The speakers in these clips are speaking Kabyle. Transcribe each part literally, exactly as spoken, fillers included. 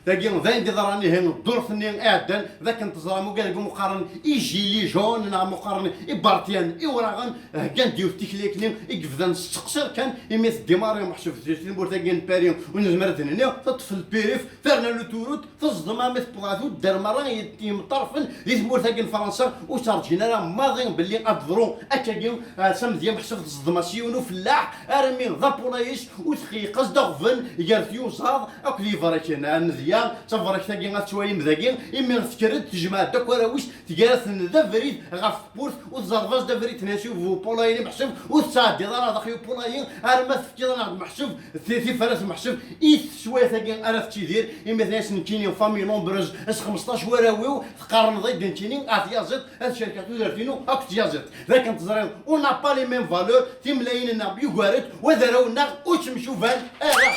Tagi d ayen d-iḍran ihi ddurt-nni iɛeddan, d akken teẓram ugad deg umeqqaren i gilets jaunes neɣ ameqqaren i bertiyan iwraɣen, heggan-d yiwet tikli akkenni i yebdan s tteqsir kan, imi tdimari meḥsub di tmurt-agi n Paris, ur nezmer ad d-nini, teṭṭef lpirif, terna luturut, teẓdem armi tewweḍ ɣer tuddar merra i imeṭṭarfen di tmurt-agi n Fransa, ur tt-rǧin ara maḍi belli ad d-teḍru akkagi, ah, s amedya meḥsub teẓdem-as yiwen ufellaḥ, armi d apulayis, ur txeyyeq-as d aɣben gar tyuzaḍ akked yiberriken. Amedya, d taberrikt-agi ad tettwalim dagi, imi tekker-d, tejmeɛ-d akk arraw-is, tger-asen d abrid ɣef tewwurt, ur tẓerreb-as d abrid tnasi upulayi-nni meḥsub, ur tettɛeddiḍ ara daxel upulayi arma tefkiḍ-aneɣ-d meḥsub ti-, tifrat meḥsub i teswiɛt-agi ara tettidir, imi tenna-as nekkini famille nombreuse, s xmesṭac warraw-iw, teqqareḍ-d nekkini ar tyaziḍt, ad cerkeɣ tudert-inu akked tyaziḍt. D akken teẓriḍ, on n'a pas les mêmes valeurs, timlayin-nneɣ myugarent, wa d arraw-nneɣ ur ttemcuban ara.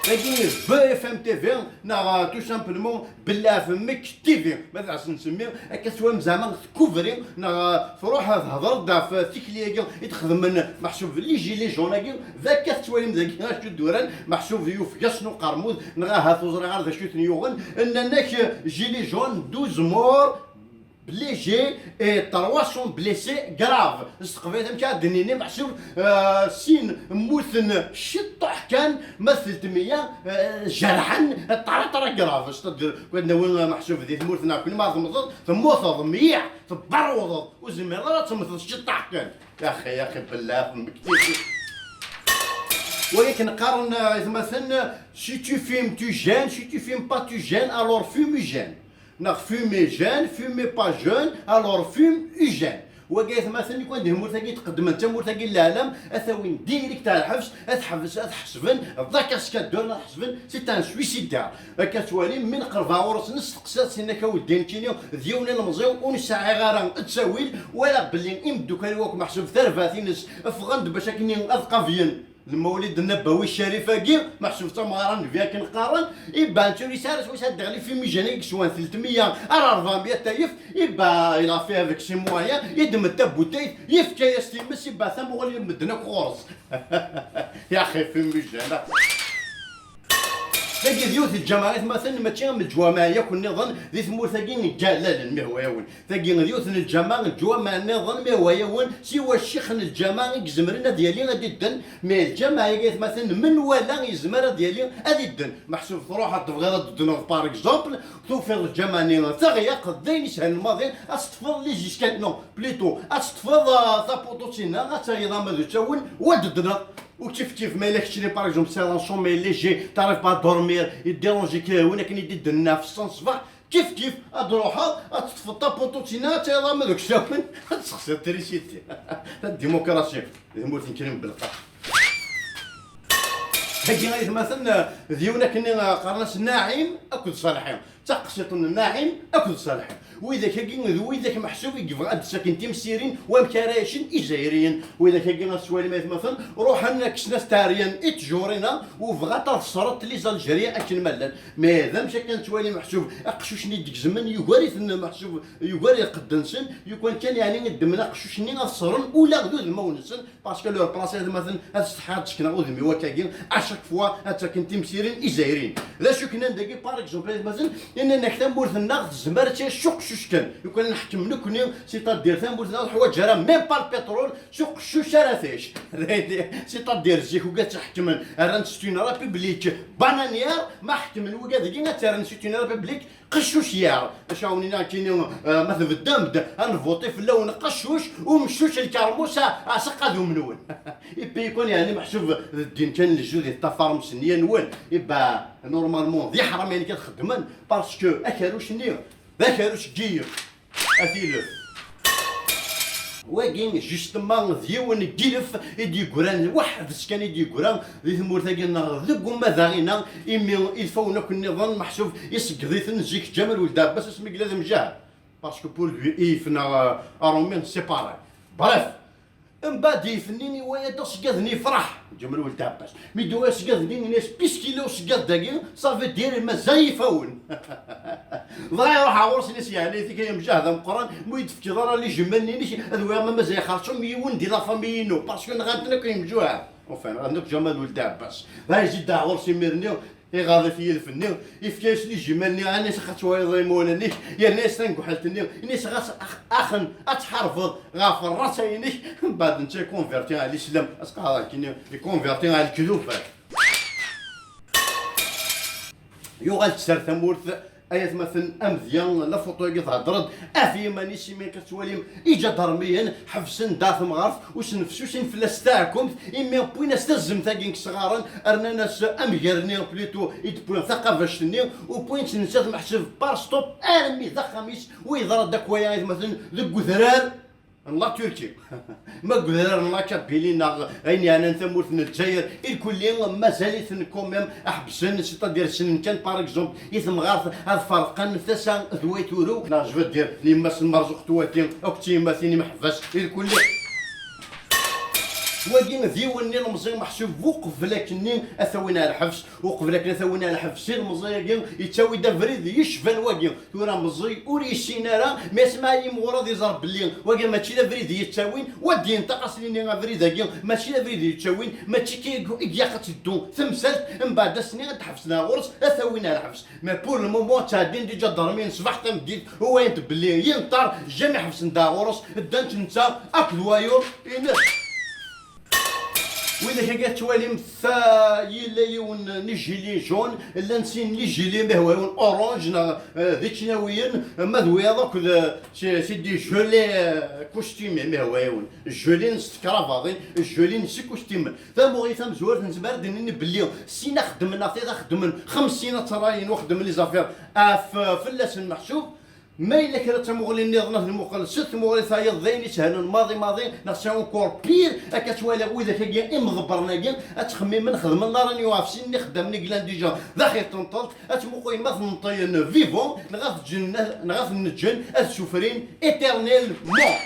Tagi B F M T V, neɣ, euh, tout simplement Bellaf Mek T V, ma tɛas nsemmi, akka twam zeɛma tkuvri, neɣ, euh, tṛuḥ, euh, thedreḍ-d ɣef, euh, tikli-agi i d-xedmen meḥsub les gilets jaunes-agi, d akka tettwalim dagi acu d-uran, meḥsub yufeg-asen uqermud, neɣ ahat ur ẓriɣ ara d acu i ten-yuɣen, nnan-ak, euh, gilets jaunes, douze morts, blessés et trois cents blessés graves. S teqbaylit amek ara d-nini meḥsub, euh, sin mmuten ciṭṭuḥ kan, ma d teltmiya, euh, jerḥen, ṭara ṭara graves. C'est-à-dire, kwan nawi, euh, meḥsub di tmurt neɣ kul ma temmteḍ, temmuteḍ, myiɛ, tebberwḍeḍ, ur zmireḍ ara ad temmteḍ ciṭṭuḥ kan. Yaxi, yaxi, bellah, mekti. Wagi akken qqaren, euh, aytmaten, si tu fumes, tu gênes, si tu fumes pas, tu gênes, alors fume, gêne. Neɣ fume gêne, fume pas, gêne, alors fume, gêne. Wagi aytmaten, nekk anda tmurt-agi tqeddmen d tamurt-agi n leɛlam, ad t-awin direct ar lḥebs, ad t-ḥebs, ad t-ḥesben d akaskadeur, ad t-ḥesben c'est un suicidaire. Akka tettwalim, mi nqerreb ɣur-s nesteqsa-t, inna-k a weddi nekkini d yiwen ilemẓi ur nesɛiɣ ara ttawil, walaɣ belli imeddukal-iw akk meḥsub tarbaɛt-ines ffɣen-d bac akken ad qabyen. Lmawlid Nnabawi Ccarif-agi, meḥsub d tameɣra n Nnbi akken qqaren, iban ur yesɛi ara s wacu ad d-teɣli fumigène i yeswan telt meyya ar rebɛemya tayeft, iba il a fait avec ses moyens, yeddem-d tabutayt, yefka-yas times, iba tamuɣli n medden akk ɣur-s. Yaxi fumigène. Tagi d yiwet n lǧameɛ aytmaten, mačči am leǧwameɛ yakk nniḍen di tmurt-agi n Galalen, mi hwa-yawen. Tagi d yiwet n lǧameɛ, leǧwameɛ nniḍen, mi hwa-yawen, siwa ccix n lǧameɛ i izemren ad yali ad idden, mais lǧameɛ-agi aytmaten, menwala yezmer ad yali ad idden. Meḥsub truḥeḍ tebɣiḍ ad d-ddneḍ, par exemple, tufiḍ lǧameɛ-nni teɣyaq, d ayen isehlen maḍi, ad teṭṭfeḍ les escaliers, non, plutôt, ad teṭṭfeḍ, euh, tapuṭuṭ-inna, ad tayeḍ ama d usawen, u ad d-ddneḍ. U kif kif ma yella keččini, par exemple, tesɛiḍ un sommeil léger, t'arrives pas à dormir, yeddiranji-k win akken i d-idden ɣef ṣṣenṣbeḥ, kif kif ad d-truḥeḍ, ad teṭṭfeḍ tapuṭuṭ-inna, ad tayeḍ ama d usawen, ad tessexsiḍ trisiti. La démocratie, di tmurt n Krim Belqaḥ. Dagi aytmaten, d yiwen akken qqaren-as Naɛim akked Ṣalḥi. D taqsiṭ n Naɛim akked Ṣalḥi. Widak-agi d widak meḥsub i yebɣa ad d-sakin timsirin wamek ara ɛicen Izzayriyen. Widak-agi ad s-twalim aytmaten, ruḥen kksen-as taɛryan i ttjur-inna, u bɣant ad ṣṣrent les Algériens akken ma llan. Mais d amek akken ad twalim meḥsub aqcic-nni d-gezmen yugar-iten meḥsub, yugar lqedd-nsen, yukan kan yeɛni ddmen aqcic-nni ad ṣṣren ula d udmawen-nsen, parce que leur place aytmaten ad setḥiɣ ad d-sekneɣ udem-iw akkagi, à chaque fois ad ttaken timsirin Izzayriyen. D acu i k-nnan dagi, par exemple, aytmaten, innan-ak tamurt-nneɣ tezmer ad tt-yas s uqcic kan. Yukan ad neḥkem nekkni, c'est-à-dire tamurt-nneɣ ur teḥwaǧ ara même pas le pétrole, s uqcic ara tɛic. C'est-à-dire zik uga tt-ḥekmen, rran-tt c'est une république bananière, ma ḥekmen wigad-agi ad tt-rren c'est une république qeccuc yaɣ. Acu awen-iniɣ nekkini, euh, ma tbeddem-d, ad nvuṭi fell-awen qeccuc, umeccuc lkermus, a, aseqqadum-nwen. Et puis, yeɛni meḥsub d ddin kan n lejdud i teṭṭafarem s nniya-nwen. Iba, normalement, d iḥram ayen kan xeddmen, parce que akerruc-nni, d akerruc n yilef. At ilef. Wagi, justement, d yiwen n yilef i d-yeggran, weḥd-s kan i d-yeggra di tmurt-agi-nneɣ, deg umadaɣ-inna, imi ilfawen akk nniḍen, meḥsub iṣegged-iten zik Ǧamal Weld Ɛebbas asmi yella d amjahed. Parce que pour lui, ilef neɣ, euh, aṛumi, c'est pareil. Bref, mbeɛd ilef-nni iwaya-d aṣeggad-nni yefṛeḥ, Ǧamal Weld Ɛebbas. Mi d-iwaya aṣeggad-nni, ini-as, puisqu'il est uṣeggad-agi, ça veut dire mazal ifawen. Dɣa iṛuḥ ɣur-s, ini-as, yeɛni, tika, a amjahed ameqqran, ma ur yi-d-tefkiḍ ara les jumelles-nni-inek, ad waliɣ ma mazal ixerṣum yiwen di la famille-inu, parce que nɣan-ten akk yimjuhad. Enfin, ɣer nekk Ǧamal Weld Ɛebbas. Dɣa yezzi-d ɣur-s imir-nni, iɣaḍ-it yilef-nni, yefka-yas lijimal-nni, ani-s xas twaliḍ imawlan-ik, yerna-yas tanegḥelt-nni, ini-as ɣas ax-, axen ad tḥarbeḍ ɣef rrasa-inek, mbeɛd netta ikonverti ɣer lislam, as-qqareɣ akkenni, ikonverti ɣer lekdubat. Yuɣal-d s ar tamurt, ay atmaten amedya, la photo-agi thedder-d ɣef yiman-is, imi akka tettwalim iǧadarmiyen ḥebsen-d ar temɣart, ur snefsusin fell-as taɛkumt, imi wwin-as tazzemt-agi n yesɣaren, rnan-as amger-nni plutôt i d-wwin taqabact-nni, u wwin-tt nettat meḥsub par stop armi d axxam-is, u yeḍra-d akk waya, ay atmaten, deg udrar n la Turquie. Ma deg udrar n la Kabylie neɣ ayen yeɛnan tamurt n Lezzayer, irkelli mazal-iten quand même ḥebsen, c'est-à-dire ssnen kan, par exemple, i temɣart ad ferqen tasa d way turew, neɣ je veux dire n yemma-s n Merzuq Twati akked tyemmatin imeḥbas irkelli. Wagi d yiwen n ilemẓi meḥsub uqbel akkenni ad t-awin ar lḥebs, uqbel akken ad t-awin ar lḥebs ilemẓi-agi yettawi-d abrid yecban wagi. Tura meẓẓi ur yessin ara, mi asma yimɣur ad iẓer belli wagi mačči d abrid i yettawin, wa d-yenṭeq as-nini abrid-agi mačči d abrid i yettawin, mačči akka i, i ilaq ad teddu temsalt, mbeɛd ass-nni ad d-ḥebsen ar ɣur-s, ad t-awin ar lḥebs. Mais pour le moment ttɛeddin-d iǧadarmiyen ṣṣbeḥ tameddit, u wayent belli yenṭer, jamais ḥebsen-d ar ɣur-s, ddan-t netta akked wayeḍ-ines. Widak akka tettwalim, ta yella yiwen n les gilets jaunes, llan sin les gilets, ma hwa yiwen orange neɣ, eh, d ičnawiyen, ma d wiyaḍ akk d, eh, c'est, c'est des gelés, eh, costumés, ma hwa yiwen gelé s tekrabaḍin, gelé s ikustimen. Tamuɣli tamezwarut, nezmer ad d-nini belli sin xeddmen neɣ tiṭ xeddmen xemsin attrayen u xeddmen les affaires ɣef, fell-asen meḥsub. Ma yella kra d tamuɣli nniḍen, ad nmuqel s tmuɣli tayeḍ, d ayen isehlen maḍi maḍi, neɣ c'est encore pire, akka ttwaliɣ widak-agi imḍebbren-agi, ad ttxemmimen xedmen la réunion ɣef sin n ixeddamen i yellan déjà daxel tenṭelt, ad tmuqulem ma ten-nṭiyen vivant, neɣ ad t-ǧǧen, neɣ ad ten-neǧǧen ad sufrin éternellement.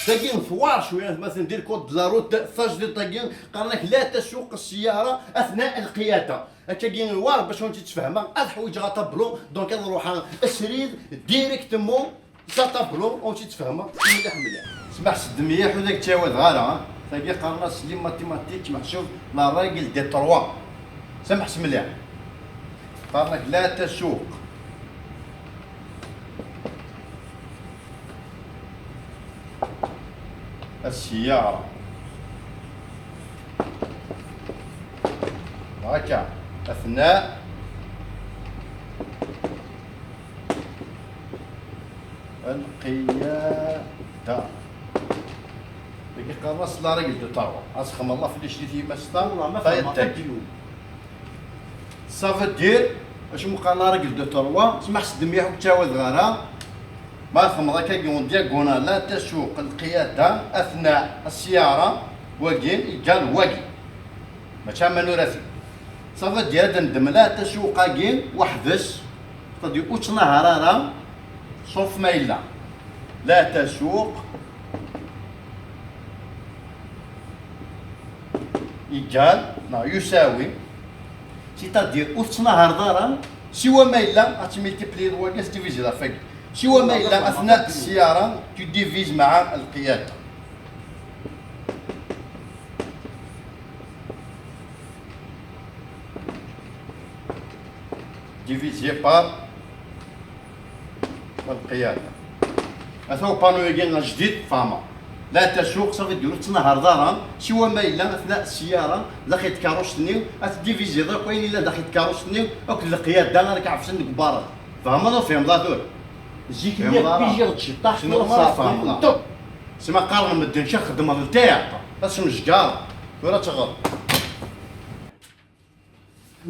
Dagi twar cwiya, atmaten, di le code de la route, tajdiṭ-agi, qqaren-ak la تسوق السيارة أثناء القيادة. Akkagi war bac ur tt-ttfehmeɣ, ad ḥwiǧeɣ atablu, donc ad ruḥeɣ srid directement s atablu ur tt-ttfehmeɣ mliḥ mliḥ. Smaḥ s ddemyeḥ, ur ak-ttawiḍ ara, ha? Tagi qqaren-as les mathématiques meḥsub la règle des trois. Smaḥ s mliḥ. Qqaren-ak la تسوق السيارة هكا أثناء القيادة. Dagi qqaren-as la règle de trois. Ad txemmeḍ la flic di tyemmat-a. Wallah, ma fehmeɣ. Ça veut dire, acu meqqar la règle de trois, smaḥ s ddemyeḥ ur k-ttawiḍ ara. Ma txemmeḍ akka en diagonale, la تسوق القيادة أثناء السيارة, wagi égal wagi. Mačči am anurati. Ça veut dire ad neddem la تسوق-agi weḥd-s, c'est-à-dire ur ttnahar ara, sauf ma yella la تسوق égal neɣ يساوي, c'est-à-dire ur tettnahareḍ ara, siwa ma yella ad tmultipliyeḍ wagi ad tdiviziḍ ɣef wagi, siwa ma yella أثناء السيارة tu divises مع القيادة. Divisé par القيادة. Ata upanu-agi ajdid, fehmeɣ. La تسوق, ça veut dire ur tettnahareḍ ara, siwa ma yella أثناء السيارة, daxel tkeṛṛust-nni, ad tdiviziḍ akk ayen yellan daxel tkeṛṛust-nni, akked القيادة ara k-iɛefsen deg ubaraz. Tfehmeḍ ur tfehmeḍ ara tura? Zik lliɣ pijiɣ-d ciṭaḥ, tura ṣafi. Sima qqaren medden ca xeddmeḍ ltiyaṭr, ad smejgareḍ, tura ad teɣreḍ.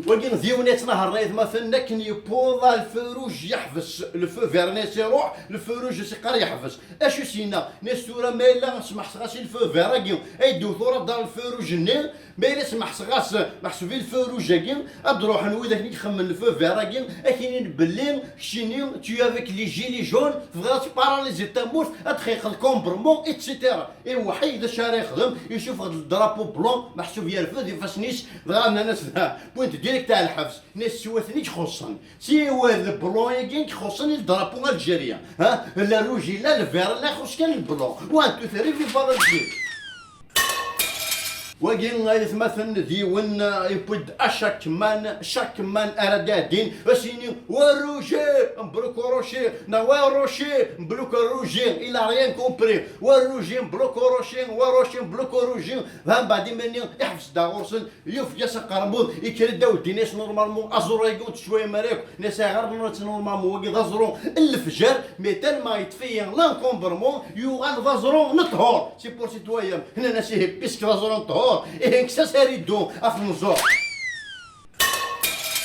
Wagi d yiwen yettnaharen, ay atmaten, akken yewweḍ ar le feu rouge yeḥbes, le feu vert-nni as-iruḥ, le feu rouge as-iqqar yeḥbes. Acu s-yenna? Nni-as tura ma yella smeḥseɣ-as i le feu vert-agi, ay d-iwet ur ad d-ar le feu rouge-nni, ma yella smeḥseɣ-as, meḥsub i le feu rouge-agi, ad d-ruḥen widak i ixemmen le feu vert-agi, ad k-inin belli keččini, tu es avec les gilets jaunes, tebɣiḍ ad tparalysiḍ tamurt, ad txeyqeḍ Cambremont, et cetera. Iweḥḥi d acu ara yexdem, yessufeɣ-d le drapeau blanc, meḥsub yerfed ifassen-is, dɣa nnan-as da, wwin-t direct ar lḥebs. Nna-as siwa-ten i ixuṣṣen. Siwa le blanc-agi i ixuṣṣen i le drapeau algérien. Ha? Le rouge yella, le vert yella, ixuṣṣ kan le blanc. One, two, three, viva l'Algérie. Wagi ay atmaten d yiwen, eh, yewwi-d acakman, cakman ara d-iɛeddin, ad s-yini: "Wa Roger, mbruk Rocher", neɣ "Wa Rocher, mbruk Roger", il a rien compris. "Wa Roger, mbruk Rocher, wa Rocher, mbruk Roger". Dɣa mbeɛd imenni iḥbes-d ɣur-sen, yufeg-as aqermud, yekker-d aweddin-is normalement, aẓru-agi ur t-teswayem ara akk. Nna-s: "Ayɣer nniɣ-tt normalement, wagi d aẓru n lefjer, mais tellement yeṭṭef-iyi l'encombrement, yuɣal d aẓru n ṭṭhur." C'est pour citoyen. Nnan-as: "Ihi, puisque d aẓru n ṭṭhur, ihi kkes-as aridu ɣef umeẓẓuɣ."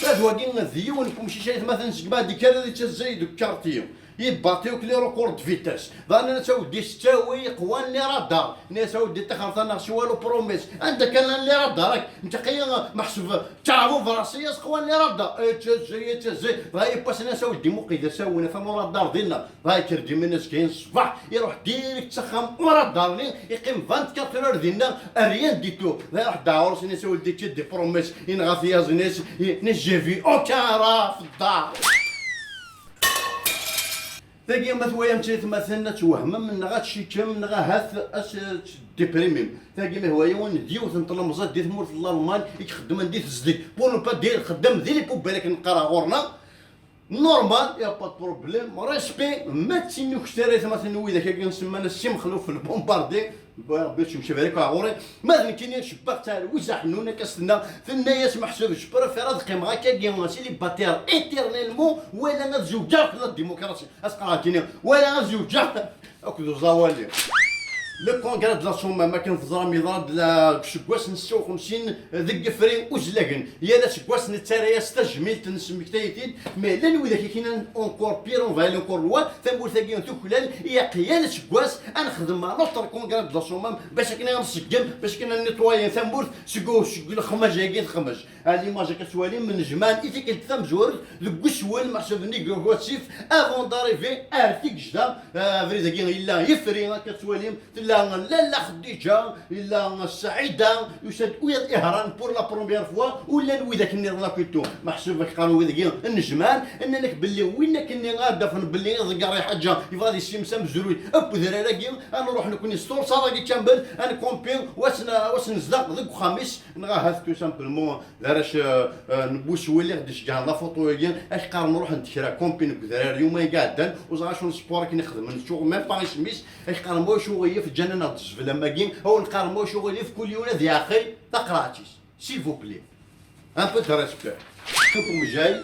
Ma d wagi d yiwen n umcic ay atmaten seg ma d-yekker ad yettazzay deg quartier. Yebbaṭi akk les records de vitesse. Dɣa nnan-as: "A weddi, s ttawil qwan les radars." Nnan-as: "A weddi, ṭixret-aneɣ s walu, promesse." Anda kan llan les radars akk, nttaqi meḥsub ttaɛḍu brasiyas qwan les radars. Ittazzay, ittazzay. Dɣa yiwwas nnan-as: "A weddi, muqel d asawen, atan uradar dinna." Dɣa yekker-d iman-is kayen ṣṣbeḥ, iruḥ direct s axxam uradar-nni, iqqim vingt-quatre heures dinna, rien du tout. Dɣa iruḥ-d ɣur-s, nnan-as: "A weddi, tu es des promesses." Inɣa-t yaẓ-nni-s, nnan-as: "J'ai vu aucun rat fi ddar." Tagi ma twayam-tt ay atmaten, ad twehmem, neɣ ad tcikkem, neɣ ahat ad s-, ad tdiprimim. Tagi ma hwa yiwen d yiwet n tlemẓit di tmurt n Lalman i ixeddmen di tezdeg. Pour ne pas dire, xeddem di les poubelles akken neqqar ɣur-neɣ. Normal, y a pas de problème, respect, ma d tin ukessar ay atmaten n widak-agi nsemman-as Si Mexluf le Bombardier, Rebbi ad tt-yemcebrik ɣer ɣur-i. Ma d nekkini, cebbaɣ-tt ar Wiza Ḥennun, akka s-tenna, tenna-yas: "Meḥsub, je préfère ad qqimeɣ akkagi célibataire éternellement, wala ad zewǧeɣ akked la démocratie." As-qqareɣ nekkini, wala ad zewǧeɣ akked uẓawali. Le congrès de la Soummam, akken teẓram, yeḍra-d la, deg useggas n setta u xemsin deg Ifri Uzlagen. Yal aseggas nettarra-yas tajmilt, nesmektay-it-id, mais llan widak i k-yennan encore pire, on va aller encore loin, tamurt-agi tuklal, ilaq yal aseggas ad nexdem un autre congrès de la Soummam, bac akken ad nṣeggem, bac akken ad nettoyer tamurt seg, seg lexmaj-agi texmej. À l'image akka tettwalim, nnejmaɛen i tikkelt tamezwarut deg uswel, meḥsub nnig wasif, avant d'arriver ar Tigejda, ah, abrid-agi yella yefri, akka tettwalim, tella Lalla Xeddiǧa, yella Saɛida, yusa-d Uyad Ihran pour la première fois, u llan widak nniḍen akk et tout. Meḥsub ak qqaren wid-agi nnejmaɛen, nnan-ak belli win akken ad d-afen belli iḍegger lḥaǧa, yebɣa ad yessimmes amezruy akk udrar-agi, ad nruḥ nekkni s tursaḍ-agi kamel, ad nkumpi, u ad s-, u ad s-nezdeɣ deg uxxam-is, neɣ ahat tout simplement d arrac, eh, eh, n wuswel i ɣ-d-iceggɛen la photo-agi, ak qqaren ruḥen-d kra camping deg udrar yuma i iɛeddan, u ẓer acu n sport akken i xedmen, ttuɣ même pas isem-is, ak qqaren ma wacu ɣilif ǧǧan-aneɣ-d zzbel am wagi, awen qqaren ma wacu ɣilif kul yiwen ad yaxi taqerɛet-is. S'il vous plaît. Un peu de respect. Tukum jay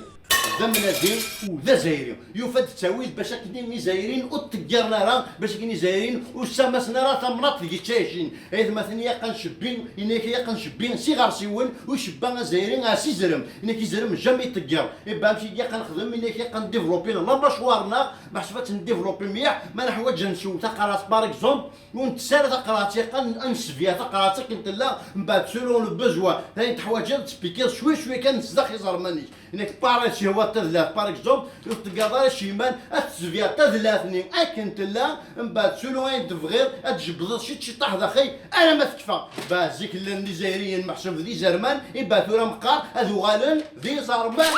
d amnadi u d azayri. Yufa-d ttawil bac akken Izzayriyen ur ṭṭeggiren ara, bac akken Izzayriyen ur ssamasen ara tamnaḍt deg i ttɛicin. Ay atmaten, ilaq ad ncebbi, yenna-ak ilaq ad ncebbi s iɣersiwen, u icebba Azzayri a s-izrem, yenna-ak izrem jamais iṭegger. Ibba amek i ilaq ad nexdem, yenna-ak ilaq ad ndivlupi la mâchoire-nneɣ, meḥsub ad tt-ndivlupi mliḥ, ma neḥwaǧ ad nsew taqerɛet par exemple, ur nettess ara taqerɛet, ilaq ad n-, ad nessebya taqerɛet akken tella, mbeɛd selon le besoin, d ayen teḥwaǧeḍ ad tespikiḍ cwi cwi kan s daxel iẓerman-ik. Nekk pareil, si hwa tadlat, par exemple, ur tettgaḍ ara s yiman, ad tezbiḍ tadlat-nni akken tella, mbeɛd selon ayen tebɣiḍ, ad tjebbdeḍ ciṭ ciṭaḥ daxel, arama tekfa. Ba zik llan d Izzayriyen meḥsub d izerman, iba tura meqqar ad uɣalen d iẓerman.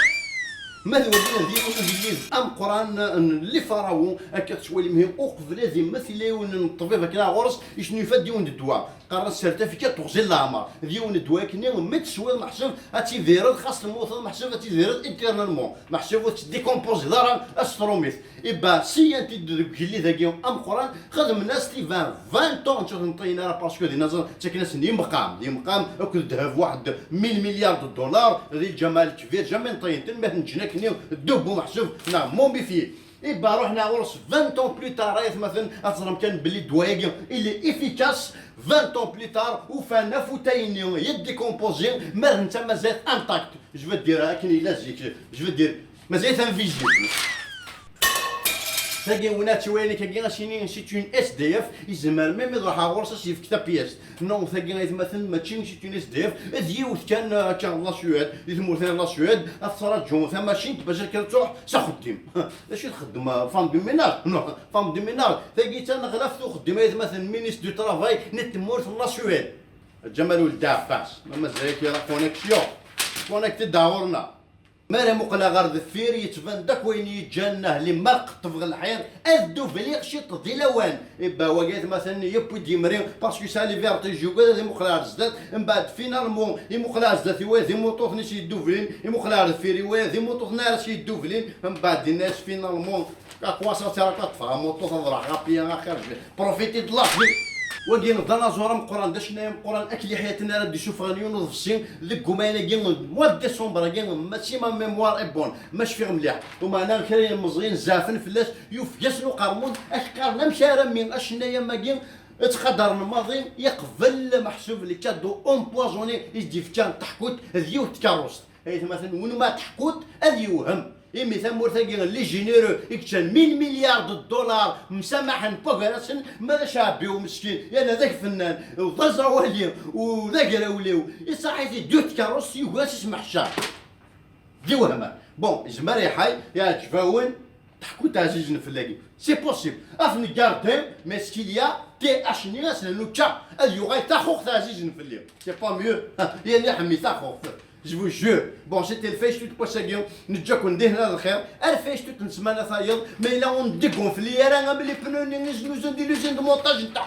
Ma d wagi d yiwen ugellid ameqqran n Lifaraw, akka tettwalim ihi, uqbel ad immet, yella yiwen n ṭṭbib akken ɣur-s, yesnulfa-d yiwen n ddwa. Qqaren-as certificat tuɣzi n leɛmer. D yiwen n ddwa akkenni, mi t-teswiḍ meḥsub ad tidireḍ, xas temmuteḍ meḥsub ad tidireḍ éternellement. Meḥsub ur tettdikumpuziḍ ara, as trumit. Iba, siyant-id deg ugellid-agi ameqqran, xedmen-as ti vingt, vingt ans, ur ten-ṭṭiyen ara, parce que dinna ẓer, ttaken-asen imqam, d imqam akked ddheb waḥed mille milliards de dollars, di lǧameɛ lkbir, jamais nṭiyen-ten, ma ten-ǧǧen akkenni, debout meḥsub, neɣ momifié. Iba ruḥen ɣur-s vingt ans plus tard, ay atmaten, ad teẓrem kan belli ddwa-agi, il est efficace, vingt ans plus tard, ufan afutay-nni yeddikumpuzi, ma d netta mazal intact. Je veux dire, akken yella zik, je veux dire, mazal-it invisible. Tagi, win ad tt-iwalan akkagi, ad s-yini, c'est une S D F, yezmer même ad ruḥeɣ ɣur-s, ad s-yefk tapyest. Non, tagi, ay atmaten, mačči c'est une S D F, d yiwet kan, eh, akka, la Suède, di tmurt-nni la Suède, ad tettṛaǧu tamacint bac akka ad truḥ s axeddim. D acu i txeddem, eh, femme de ménage? Non, femme de ménage, tagi d taneɣlaft n uxeddim, ay atmaten, ministre du travail n tmurt n la Suède. Ǧamal Weled Ɛebbas, ma mazal-ik la connexion. Connecté-d ɣur-neɣ. Mi ara muqleɣ ɣer deffir, yettban-d akk wayen yeǧǧan ahli ma lqeṭṭbeɣ lḥir, ad duvliɣ ciṭ di lawan. Iba wagi atmaten yewwi-d yemri, parce que ça les vertiges, yugad ad imuqel ar zdat. Mbeɛd finalement imuqel ar zdat, iwala d imuṭuten i s-yeddublin, imuqel ar deffir, iwala d imuṭuten ara s-yeddublin. Mbeɛd yenna-as finalement, à quoi ça sert à quoi teffeɣ amuṭut ad ruḥeɣ à pied axir, je profiter de la vie. Wagi d anaẓur ameqqran, d acennay ameqqran, akk liḥyaten ara d-isuffɣen yiwen uḍebsi deg umayen-agi n mois de décembre-agi, ma si ma mémoire est bonne, ma cfiɣ mliḥ. Umeɛna kra n yilemẓiyen zeɛfen fell-as, yufeg-asen uqermud, ak-qqaren amek armi acennay am wagi ttqadaren maḍi, yeqbel meḥsub les cadeaux empoisonnés i s-d-yefka Taḥkut d yiwet tkeṛṛust. Ay atmaten, win ma Taḥkut ad yewhem. Imi tamurt-agi n les généreux i yeččan mille milliards de dollars msamaḥen n wagar-asen, ma d aceɛbi umeskin, yerna d agfennan, u d aẓawali, u d agrawliw, iṣaḥ-it-id yiwet tkeṛṛust, yugi ad s-ismeḥcam. D iwehma. Bon, izmer iḥay, yeɛǧeb-awen, Taḥkut ɛzizen fell-agi. C'est possible. Ad t-neggarde, mais ce qu'il y a, T H-nni ad s-nernu ččar, ad yuɣal taxuxt ɛzizen fell-i. C'est pas mieux. Yerna ḥemmi taxuxt. Je vous jure. Bon, c'était le Facebook n wass-agi. Neǧǧa-ken dihin ar lxir. Ar Facebook n ssmana tayeḍ. Ma yella ur n-dégonfli ara am les pneus-nni i znuzun di l'usine de montage nteɣ.